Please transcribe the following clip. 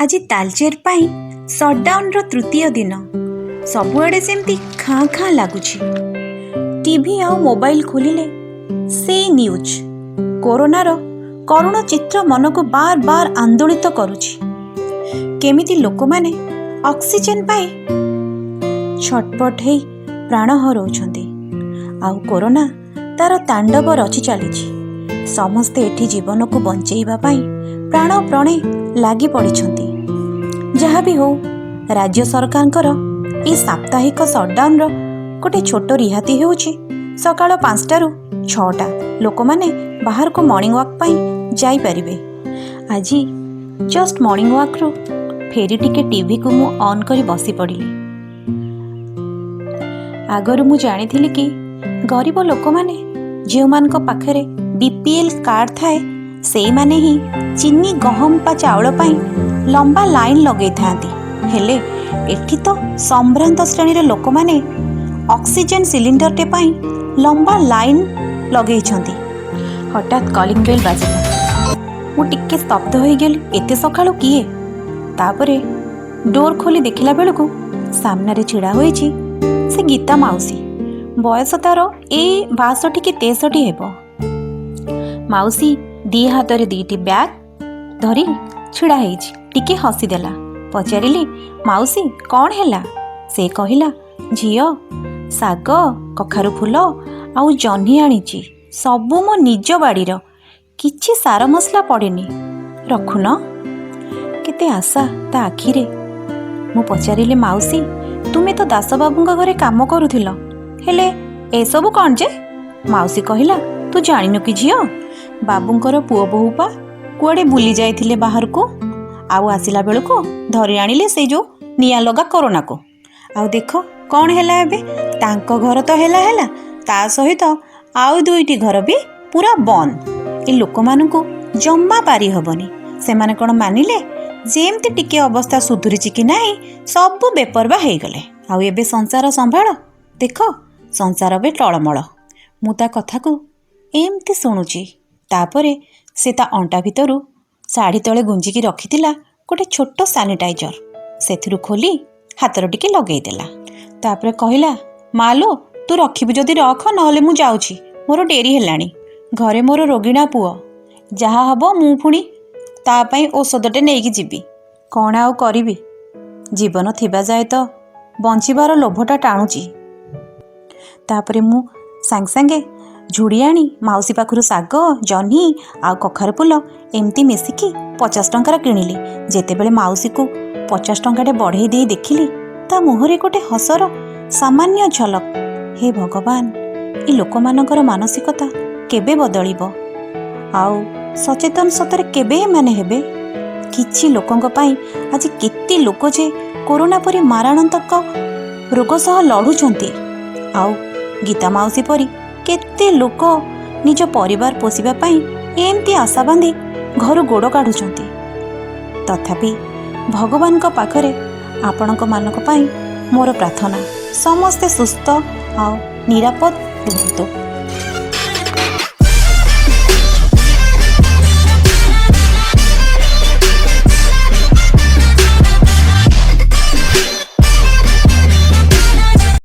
ଆଜି ତାଲଚେର ପାଇଁ ସଟ୍ଡାଉନର ତୃତୀୟ ଦିନ। ସବୁଆଡ଼େ ଯେମିତି ଖାଁ ଖାଁ ଲାଗୁଛି। ଟିଭି ଆଉ ମୋବାଇଲ ଖୋଲିଲେ ସେଇ ନ୍ୟୁଜ୍। କୋରୋନାର କରୁଣ ଚିତ୍ର ମନକୁ ବାର ବାର ଆନ୍ଦୋଳିତ କରୁଛି। କେମିତି ଲୋକମାନେ ଅକ୍ସିଜେନ୍ ପାଇଁ ଛଟପଟ ହେଇ ପ୍ରାଣ ହରାଉଛନ୍ତି ଆଉ କୋରୋନା ତାର ତାଣ୍ଡବ ରଚି ଚାଲିଛି। ସମସ୍ତେ ଏଠି ଜୀବନକୁ ବଞ୍ଚେଇବା ପାଇଁ ପ୍ରାଣପଣେ ଲାଗି ପଡ଼ିଛନ୍ତି। ଯାହା ବି ହଉ, ରାଜ୍ୟ ସରକାରଙ୍କର ଏଇ ସାପ୍ତାହିକ ସଟ୍ଡାଉନର ଗୋଟେ ଛୋଟ ରିହାତି ହେଉଛି, ସକାଳ 5ଟାରୁ 6ଟା ଲୋକମାନେ ବାହାରକୁ ମର୍ଣ୍ଣିଂ ୱାକ୍ ପାଇଁ ଯାଇପାରିବେ। ଆଜି ଜଷ୍ଟ ମର୍ଣ୍ଣିଂ ୱାକ୍ରୁ ଫେରି ଟିକେ ଟିଭିକୁ ମୁଁ ଅନ୍ କରି ବସି ପଡ଼ିଲି। ଆଗରୁ ମୁଁ ଜାଣିଥିଲି କି ଗରିବ ଲୋକମାନେ, ଯେଉଁମାନଙ୍କ ପାଖରେ ବିପିଏଲ୍ କାର୍ଡ଼ ଥାଏ, ସେଇମାନେ ହିଁ ଚିନି, ଗହମ ବା ଚାଉଳ ପାଇଁ ଲମ୍ବା ଲାଇନ୍ ଲଗେଇଥାନ୍ତି। ହେଲେ ଏଠି ତ ସମ୍ଭ୍ରାନ୍ତ ଶ୍ରେଣୀର ଲୋକମାନେ ଅକ୍ସିଜେନ୍ ସିଲିଣ୍ଡରଟେ ପାଇଁ ଲମ୍ବା ଲାଇନ୍ ଲଗେଇଛନ୍ତି। ହଠାତ୍ କଲିଂ ବେଲ୍ ବାଜିଲା। ମୁଁ ଟିକେ ସ୍ତବ୍ଧ ହୋଇଗଲି। ଏତେ ସକାଳୁ କିଏ? ତାପରେ ଡୋର୍ ଖୋଲି ଦେଖିଲା ବେଳକୁ ସାମ୍ନାରେ ଛିଡ଼ା ହୋଇଛି ସେ ଗୀତା ମାଉସୀ। ବୟସ ତାର ଏଇ 62 କି 63 ହେବ। ମାଉସୀ ଦି ହାତରେ ଦିଟି ବ୍ୟାଗ୍ ଧରି ଛିଡ଼ା ହେଇଛି। ଟିକେ ହସିଦେଲା। ପଚାରିଲି, "ମାଉସୀ, କ'ଣ ହେଲା?" ସେ କହିଲା, "ଝିଅ, ଶାଗ, କଖାରୁ ଫୁଲ ଆଉ ଜହ୍ନି ଆଣିଛି। ସବୁ ମୋ ନିଜ ବାଡ଼ିର, କିଛି ସାର ମସଲା ପଡ଼ିନି, ରଖୁନ।" କେତେ ଆଶା ତା ଆଖିରେ। ମୁଁ ପଚାରିଲି, "ମାଉସୀ, ତୁମେ ତ ଦାସବାବୁଙ୍କ ଘରେ କାମ କରୁଥିଲ, ହେଲେ ଏସବୁ କ'ଣ ଯେ?" ମାଉସୀ କହିଲା, "ତୁ ଜାଣିନୁ କି ଝିଅ? ବାବୁଙ୍କର ପୁଅ ବୋହୂ ପା କୁଆଡ଼େ ବୁଲି ଯାଇଥିଲେ ବାହାରକୁ, ଆଉ ଆସିଲା ବେଳକୁ ଧରି ଆଣିଲେ ସେଇ ଯୋଉ ନିଆଁ ଲଗା କରୋନାକୁ। ଆଉ ଦେଖ କ'ଣ ହେଲା ଏବେ। ତାଙ୍କ ଘର ତ ହେଲା ହେଲା, ତା ସହିତ ଆଉ ଦୁଇଟି ଘର ବି ପୁରା ବନ୍ଦ। ଏ ଲୋକମାନଙ୍କୁ ଜମା ପାରି ହବନି। ସେମାନେ କ'ଣ ମାନିଲେ? ଯେମିତି ଟିକେ ଅବସ୍ଥା ସୁଧୁରିଛି କି ନାହିଁ, ସବୁ ବେପରବା ହେଇଗଲେ। ଆଉ ଏବେ ସଂସାର ସମ୍ଭାଳ, ଦେଖ ସଂସାର ଏବେ ଟଳମଳ।" ମୁଁ ତା କଥାକୁ ଏମିତି ଶୁଣୁଛି। ତାପରେ ସେ ତା ଅଣ୍ଟା ଭିତରୁ ଶାଢ଼ୀ ତଳେ ଗୁଞ୍ଜିକି ରଖିଥିଲା ଗୋଟେ ଛୋଟ ସାନିଟାଇଜର, ସେଥିରୁ ଖୋଲି ହାତରେ ଟିକେ ଲଗେଇଦେଲା। ତାପରେ କହିଲା, "ମାଲୋ, ତୁ ରଖିବୁ ଯଦି ରଖ, ନହେଲେ ମୁଁ ଯାଉଛି। ମୋର ଡେରି ହେଲାଣି। ଘରେ ମୋର ରୋଗିଣା ପୁଅ, ଯାହା ହବ ମୁଁ ପୁଣି ତା ପାଇଁ ଔଷଧଟେ ନେଇକି ଯିବି। କ'ଣ ଆଉ କରିବି? ଜୀବନ ଥିବା ଯାଏ ତ ବଞ୍ଚିବାର ଲୋଭଟା ଟାଣୁଛି।" ତାପରେ ମୁଁ ସାଙ୍ଗେ ସାଙ୍ଗେ ଝୁଡ଼ି ଆଣି ମାଉସୀ ପାଖରୁ ଶାଗ, ଜହ୍ନି ଆଉ କଖାରୁ ଫୁଲ ଏମିତି ମିଶିକି 50 ଟଙ୍କାର କିଣିଲି। ଯେତେବେଳେ ମାଉସୀକୁ 50 ଟଙ୍କାଟେ ବଢ଼େଇ ଦେଇ ଦେଖିଲି, ତା ମୁହଁରେ ଗୋଟେ ହସର ସାମାନ୍ୟ ଝଲକ। ହେ ଭଗବାନ, ଏ ଲୋକମାନଙ୍କର ମାନସିକତା କେବେ ବଦଳିବ ଆଉ ସଚେତନ ସତରେ କେବେ ଏମାନେ ହେବେ? କିଛି ଲୋକଙ୍କ ପାଇଁ ଆଜି କେତେ ଲୋକ ଯେ କୋରୋନା ପରି ମାରଣାନ୍ତକ ରୋଗ ସହ ଲଢ଼ୁଛନ୍ତି ଆଉ ଗୀତା ମାଉସୀ ପରି କେତେ ଲୋକ ନିଜ ପରିବାର ପୋଷିବା ପାଇଁ ଏମିତି ଆଶା ବାନ୍ଧି ଘରୁ ଗୋଡ଼ କାଢ଼ୁଛନ୍ତି। ତଥାପି ଭଗବାନଙ୍କ ପାଖରେ ଆପଣଙ୍କ ମାନଙ୍କ ପାଇଁ ମୋର ପ୍ରାର୍ଥନା, ସମସ୍ତେ ସୁସ୍ଥ ଆଉ ନିରାପଦ ରୁହନ୍ତୁ।